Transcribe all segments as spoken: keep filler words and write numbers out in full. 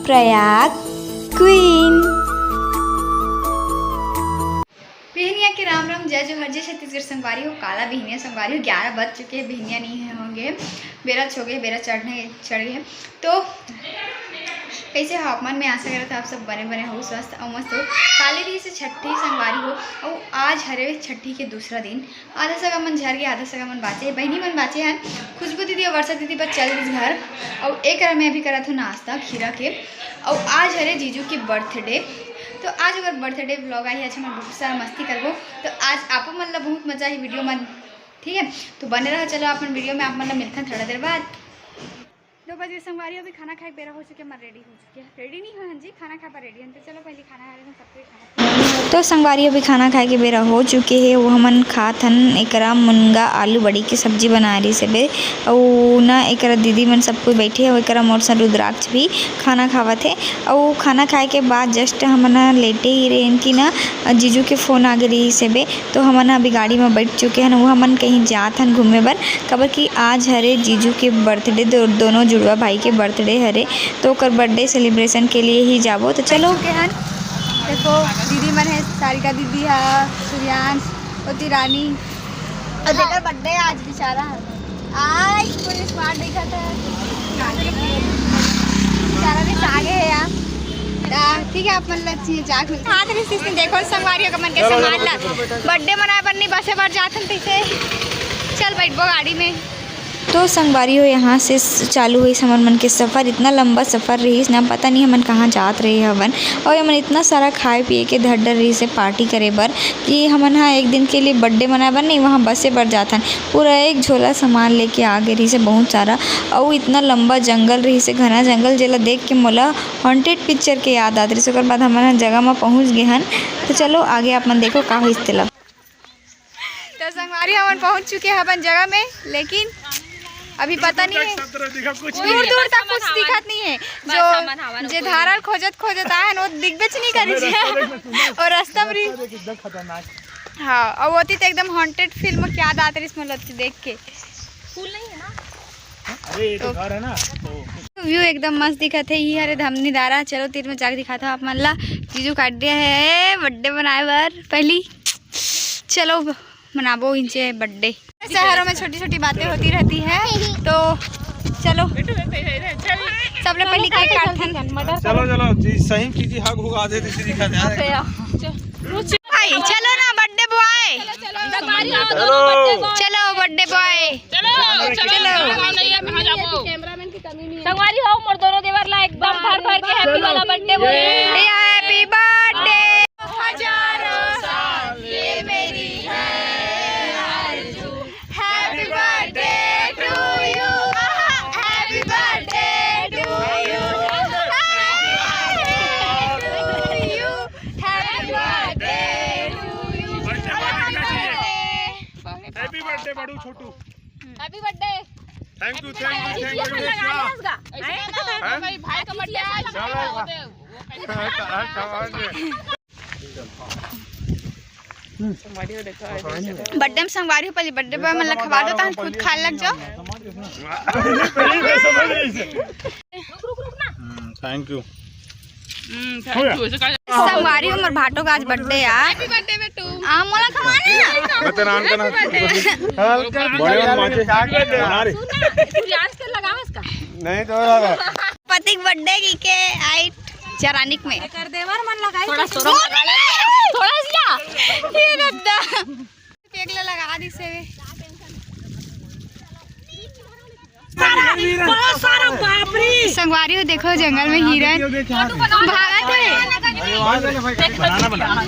Prayag queen. बिहनिया के राम राम, जय जोहार, जय छत्तीसगढ़ संगवारी हो। काला बिहनिया संगवारी हो, ग्यारह बज चुके हैं, बिहनिया नहीं होंगे, बेरा हो गए, बेरा चढ़ने चढ़ गए। तो कैसे हो आप मन? मैं आशा करत हूँ आप सब बने बने हो, स्वस्थ और मस्त हो। काली दिन से छठी संगवारी हो, और आज हरे छठी के दूसरा दिन। आधा सगा मन झर गे, आधा सगा मन बाचे, बहिनी मन बाचे हन। खुशबू दीदी और वर्षा दीदी बस चल दिस घर, और एक करा मैं अभी करत हूँ नाश्ता खीरा के। और आज हरे जीजू के बर्थडे, तो आज अगर बर्थडे व्लॉग आई, आज हमन बहुत सारा मस्ती करबो। तो आज आप मन ला बहुत मजा आई वीडियो में, ठीक है? तो बने रहो, चलो आप मन वीडियो में, आप मन ला मिलथन थोड़ा देर बाद। दो बजे संगवारी, अभी खाना खाए के बेरा हो चुके, मैं रेडी हो चुके हैं। रेडी नहीं हो हन जी, खाना खाए पर रेडी हन। तो चलो पहले खाना खा लेते हैं, सबको खाना। तो संगवारी, अभी खाना खाए के बेरा हो चुके हे। वो हमन खात हन एकरा मुनगा आलू बड़ी के सब्जी बनाए रहिस हे बे। अउ ना एकरा दीदी मन सब कोई बैठे हे, एकरा मोर सन रुद्राक्ष भी खाना खावत हे। अउ खाना खाए के बाद just हमन ह लेटे ही रहेन कि ना जीजू के फोन आ गे रहिस हे बे। तो हमन ह अभी गाड़ी में बैठ चुके हन, वो हमन कहीं जात हन घूमे बर, काबर कि आज हरे जीजू के बर्थडे, दो, दोनों जुड़वा भाई के बर्थडे हरे, तो ओकर बर्थडे सेलिब्रेशन के लिए ही जाबो। तो चलो। चुके हन, देखो दीदी मन है, सारिका दीदी है, सूर्यांश, ओती रानी, और जेकर बर्थडे आज बेचारा है, आज पूरी स्मार्ट दिखत है, बेचारा भी सागे है यार। आ, ठीक है, आप मन लग चाहिए जाग मिलते। हाँ, तेरी सिस्टर देखो, संगवारी हो, मन के संभाल ला। बर्थडे मनाए बर नहीं, बसे बर जात हन तैसे। चल बैठबो गाड़ी में। तो संगवारी हो, यहाँ से स-, चालू होइस हमन मन के सफर। इतना लंबा सफर रहिस ना, पता नहीं हमन कहाँ जात रहे हवन। और हमन इतना सारा खाए पिए के धर डर रहिस हे पार्टी करे बर, कि हमन हा एक दिन के लिए बर्थडे मनाए बर नहीं, वहाँ बसे बर जात हन। पूरा एक झोला सामान लेके आ गे रहिस हे, बहुत सारा। अउ इतना लंबा जंगल रहिस हे, घना जंगल, जेला देख के मोला हॉन्टेड पिक्चर के याद आत रहिस। ओकर बाद हमन ह जगह म पहुंच गे हन। तो चलो आगे आप मन देखो का होइस तेला। तो संगवारी, हमन पहुंच चुके हैं अपन जगह में, लेकिन अभी पता नहीं है, दूर दूर तक कुछ दिखत नहीं है। जो जे धारल खोजत खोजत आए हैं, वो दिखबेच नहीं करी। और रास्ता में एकदम खतरनाक। हाँ, और वो तो एकदम हॉन्टेड फिल्म क्या दात रही इसमें लगती देख के। स्कूल नहीं है ना? अरे, ये तो घर है ना, तो व्यू एकदम मस्त दिखत है। ये हरे धमनी दारा, चलो तीर में जाके दिखाता हूँ आप मन ला। जीजू काट दिया है बर्थडे बनाए बर पहली। चलो मनाबो इंचे बर्थडे। शहरों में छोटी छोटी बातें होती रहती है, तो चलो सबले पहले केक काटथन। चलो, चलो जी, सही की जी, हग हुग आधे दिशा दिखा दे। भाई चलो ना बर्थडे बॉय, चलो बर्थडे बॉय, चलो चलो। संगवारी हो, मोर दोनों देवर ला एकदम भर भर के हैप्पी वाला बर्थडे बोले। Happy birthday. हजारों साल ये मेरी है आरज़ू। Happy birthday to you, आहा, happy birthday to you, happy birthday to you, happy birthday to you। Happy birthday बड़ू छोटू। Happy birthday। Thank you, thank you, thank you। भाई का बर्थडे आज। बर्थडे में संगवारी हो, पहले बर्थडे बॉय मन ला खवा दो, तहन खुद खाए लग जाओ। Thank you। संगवारी हो, मोर भाटो का आज बर्थडे यार। आ, मोला खवा ना। मैं तेरा आन करना। बड़े मन बांचे। बना रे। नहीं तो। पति के बर्थडे की के आई। चरानिक में। एकर देवर मन लगाई थोड़ा के शोर। थोड़ा सा। ये दद्दा। केक ला लगा दी से। बहुत सारा, बाप रे। संगवारी हो, देखो जंगल में हिरन भागत है। बनाना, बनाना।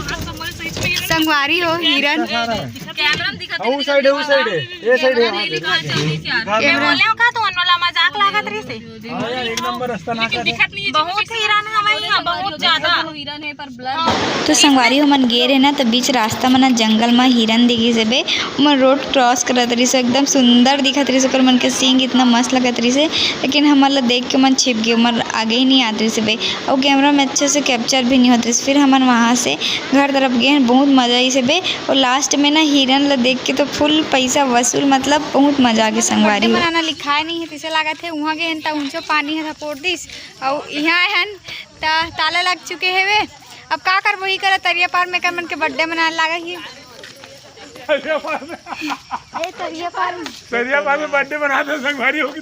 संगवारी हो, हिरन। कैमरा में दिखत है, वो साइड है, वो साइड है, ये साइड है। कैमरा। बोले का तो उन वाला मजाक लागत रही से। हाँ यार, एक नंबर रास्ता ना कर। बहुत हिरन हवय इहाँ, बहुत ज्यादा। तो संगवारी हो, हमन गे रहे ना, त बीच रास्ता म ना जंगल म हिरन दिखिस हे बे। ओमन रोड क्रॉस करत रहिस, एकदम सुंदर दिखत रहिस, ओकर मन के सींग इतना मस्त लगत रहिस हे, लेकिन हमन ला देख के ओमन छिप गे, ओमन आगे ही नहीं आत रहिस हे बे। अउ कैमरा में अच्छे से कैप्चर भी नहीं होत रहिस। फिर हमन वहाँ से घर तरफ गे हन, बहुत मजा आइस हे बे। अउ लास्ट में ना हिरन ला देख के तो फुल पैसा वसूल, मतलब बहुत मजा आ गे संगवारी हो। बनाना लिखाए नहीं है, तैसे लागत है, उहाँ गे हन त ऊंचो पानी है, फोड़ दिस। अउ इहाँ हन त ताला लग चुके हेवे। अब का करबो, ही करा तरिया पार में कर मन के बर्थडे मनाए लागा ही। तरिया पार में। ए, तरिया पार में। तरिया पार में बर्थडे मना दे, संगवारी होगी।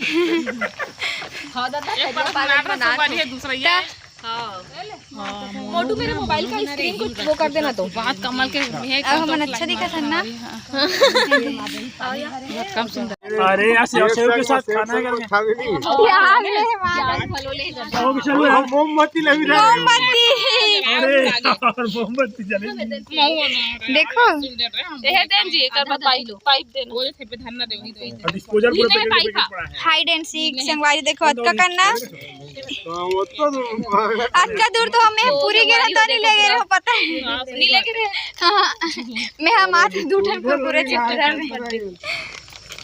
हाँ, दादा, एक बार तरिया पार में बना दे, बना दे। संगवारी है, दूसरा ये। त हाँ। मोटू, मेरे मोबाइल का स्क्रीन कुछ वो कर देना तो। बहुत कमल के है, अब हमन अच्छा दिखत हन ना? हाँ। बहुत कम सुंदर। अरे यार, सेव, सेव के साथ खाना है करके। यार, मेहमान। मोमबत्ती लगी रहा है। मोमबत्ती। अरे यार, मोमबत्ती जले। देखो। ये देन जी, एक बार पाइप लो, पाइप देना। वो जो थे पे धरना दे, वही दे। और डिस्पोजल पूरे पैकेट में पड़ा है। Hide and seek, संगवारी देखो, अतका करना। हाँ, वो तो अतका दूर तो हमें पूरी गिरा तो नहीं ले गए रहो, पता है? नहीं ले गए रहे। हाँ, मैं हम आज दो ठन कुरकुरे चिप्स डाल रहे हैं।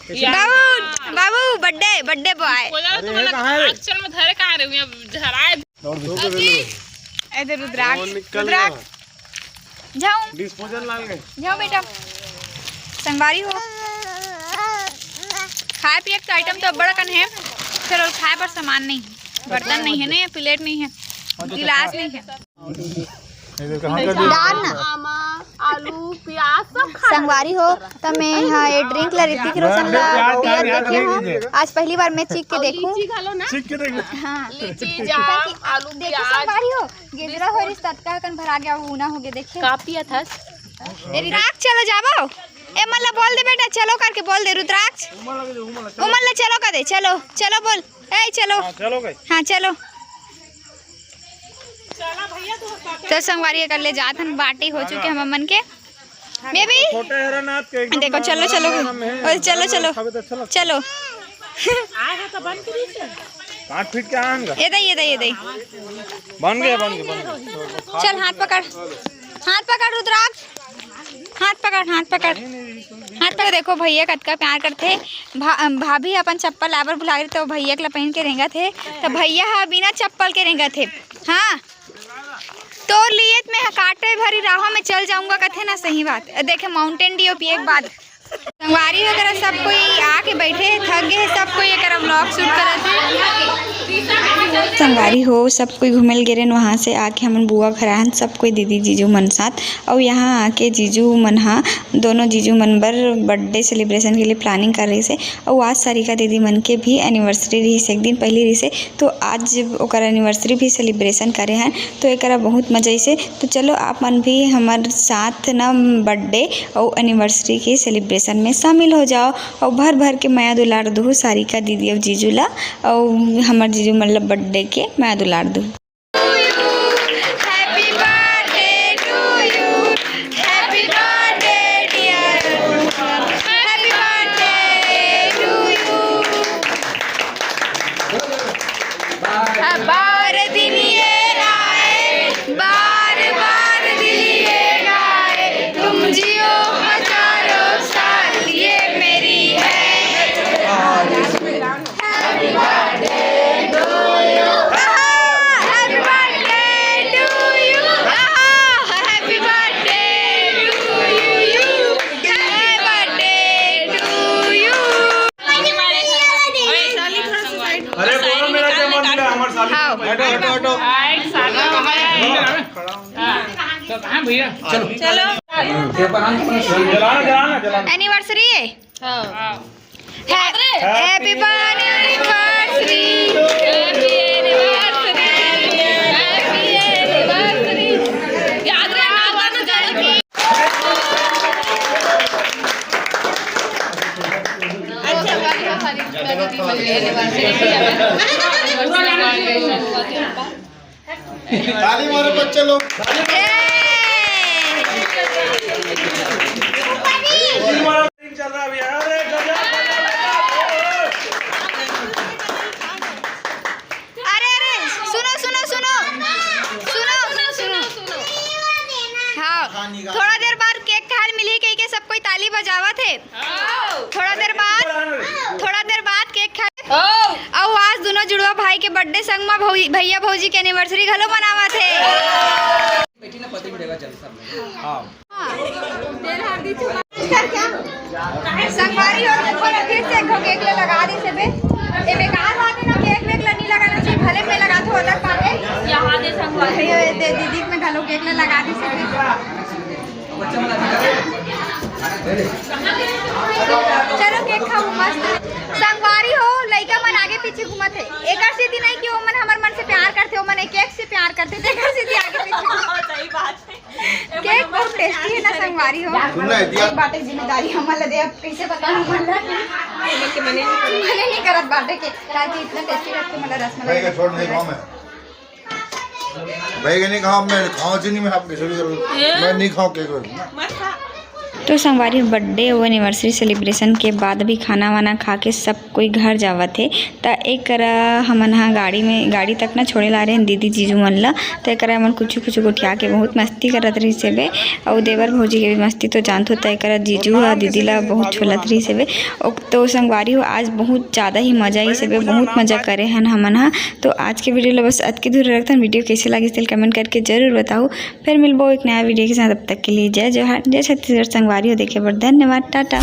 बाबू, बाबू, बर्थडे, बर्थडे बॉय। अरे, कहाँ है? अक्षर में धरे कहाँ रहे? यहाँ धराए। ए दे रुद्राक्ष, रुद्राक्ष। जाओ। डिस्पोजल लाल गए। जाओ बेटा। संगवारी हो। खाए पिए के आइटम तो अब्बड़ अकन है, फिर और खाए बर सामान नहीं है, बर्तन नहीं है, नहीं है, प्लेट नहीं है, गिलास नहीं है। दाल ना। आमा, आलू, प्याज सब खा संगवारी हो, त मैं हा ये ड्रिंक ला ऋतिक रोशन ला पियत देखे हूँ। आज पहली बार मैं चीख के देखूँ। लीची घलो ना। चीख के देखूँ। हाँ। लीची, जाम, आलू, देखो प्याज। संगवारी हो, गेजरा हो रिस ततका कन भरा गया, वो ना हो गया, देखे। का पियत हस? ए, रुद्राक्ष, चलो जाबो। ए, मन ला बोल दे बेटा, चलो करके बोल दे, रुद्राक्ष। उमन ला चलो कर दे, चलो, चलो बोल। ए, चलो। हाँ, चलो गए। हाँ, चलो। तो संगवारी कर ले जात हन, बाटी हो चुके हम मन के। बेबी। छोटे हरनाथ के एकदम देखो, चलो, चलो। नरम है। ओ, चलो, चलो। खावे तो अच्छा लगता है। चलो। आए हो तो बन के नीचे। पाँच फीट के आन गा। ये दे, ये दे, ये दे। बन गया, बन गया, बन गया। चल, हाथ पकड़, हाथ पकड़ रुद्राक्ष, हाथ पकड़, हाथ पकड़, हाथ पकड़। देखो भैया कतका प्यार करथे। भा-, भाभी अपन चप्पल लाबर भुला गई, तो भैया के ला पहन के रेंगत हे, तो भैया ह बिना चप्पल के रेंगत हे। हाँ, तोर लिए त मैं ह कांटे भरी राहों में चल जाऊंगा, कथे ना, सही बात। देखे Mountain Dew पिए के बाद। संगवारी हो, करा सब कोई आके बैठे हे, थक गए हे सब कोई, एकरा vlog shoot करत हे। संगवारी हो, सब कोई घूमे ल गे रहेन, वहाँ से आके हमन बुआ घर आए हन, सब कोई दीदी जीजू मन साथ। अउ यहाँ आके जीजू मन हा, दोनों जीजू मन बर birthday celebration के लिए planning कर रहिस हे। अउ आज सारिका दीदी मन के भी anniversary रहिस, एक दिन पहले रहिस हे, तो आज ओकर anniversary भी celebration करे हन, तो एकरा बहुत मजा आइस हे। तो चलो, आप मन भी हमर साथ ना birthday अउ anniversary के celebration में शामिल हो जाओ, अउ भर भर के मया दुलार दुहू सारिका दीदी अउ जीजू ला, अउ हमर जीजू मन ला birthday के मया दुलार दुहू। Happy birthday to you, happy birthday dear, happy birthday to you। बार दिन ये आए, बार बार दिल ये गाए, तुम जियो हजारों साल, ये मेरी है। Happy birthday to you। आहा, happy birthday to you। आहा, happy birthday to you। Happy birthday to you। अरे बोलो, मेरा क्या मन मिला, हमारे साथ। हाँ। हटो, हटो, हटो। हाँ भैया, चलो। चलो। जलाना, जलाना, जलाना। Anniversary है। हाँ। Happy anniversary। Happy anniversary। Happy anniversary। याद रहे, नाम गाना जरूर। अच्छा, भाई, हमारी anniversary। ताली मारो बच्चे लोग। चल रहा है भैया। अरे गजब, गजब, गजब। अरे, अरे, सुनो, सुनो, सुनो। सुनो, सुनो, सुनो। हाँ, थोड़ा देर बाद cake खाए ल मिलही कहिके सब कोई ताली बजावत हे। थोड़ा देर बाद, थोड़ा देर बाद cake खाए। अउ आज दोनों जुड़वा भाई के birthday संग म भौ-, भैया भौजी के anniversary घलो मनावत हे। हाँ। संगवारी हो, देखो ना, फिर से एक ठो cake ले लगा दी से बे। ये बेकार बात है ना, cake वेक ला नहीं भले में लगा दो अलग बात है। यहाँ दे संगवारी। ये दे दीदी में घलो केक ला लगा दी से। चलो केक खाओ मस्त। संगवारी हो, लइका मन आगे पीछे घूमत हे। एकर सेती नहीं कि ओमन हमर मन से प्यार करथे, ओमन एक एक से प्यार करथे, तेकर सेती आगे पीछे। सही बात है। केक बहुत टेस्टी है ना संगवारी हो। सुन ना, इतिहास एक बात, एक जिम्मेदारी हमन ला दे, अब कैसे पता हमन ला? मने नहीं करत बाटे के, काहे कि इतना टेस्टी लगथे मोला रसमलाई। भाई का छोड़ नहीं खाऊं मैं। भाई का नहीं खाऊं मैं, खाऊं चीनी में आप कैसे भी करो। मैं नहीं खाऊं केक। तो संगवारी बर्थडे अउ एनिवर्सरी सेलिब्रेशन के बाद भी खाना वाना खा के सब कोई घर जावत हे। त एकरा हमन ह गाड़ी में, गाड़ी तक ना छोड़े ला रहे हैं दीदी जीजू मन ला। त एकरा हमन कुछ कुछ गोठिया के बहुत मस्ती करत रहिस हेबे, अउ देवर भौजी के भी मस्ती तो जानथो। त एकरा जीजू ह दीदी ला बहुत छोलत रहिस हेबे। तो संगवारी हो, आज बहुत ज़्यादा ही मज़ा आइस हेबे, बहुत मज़ा करे हन हमन ह। तो आज के वीडियो ला बस अतके दूर रखथन। वीडियो कैसे लागिस तेला कमेंट करके जरूर बताओ। फिर मिलबो एक नया वीडियो के साथ, तब तक के लिए जय जोहार, जय छत्तीसगढ़। संगवारी हो देखे बर धन्यवाद, टाटा।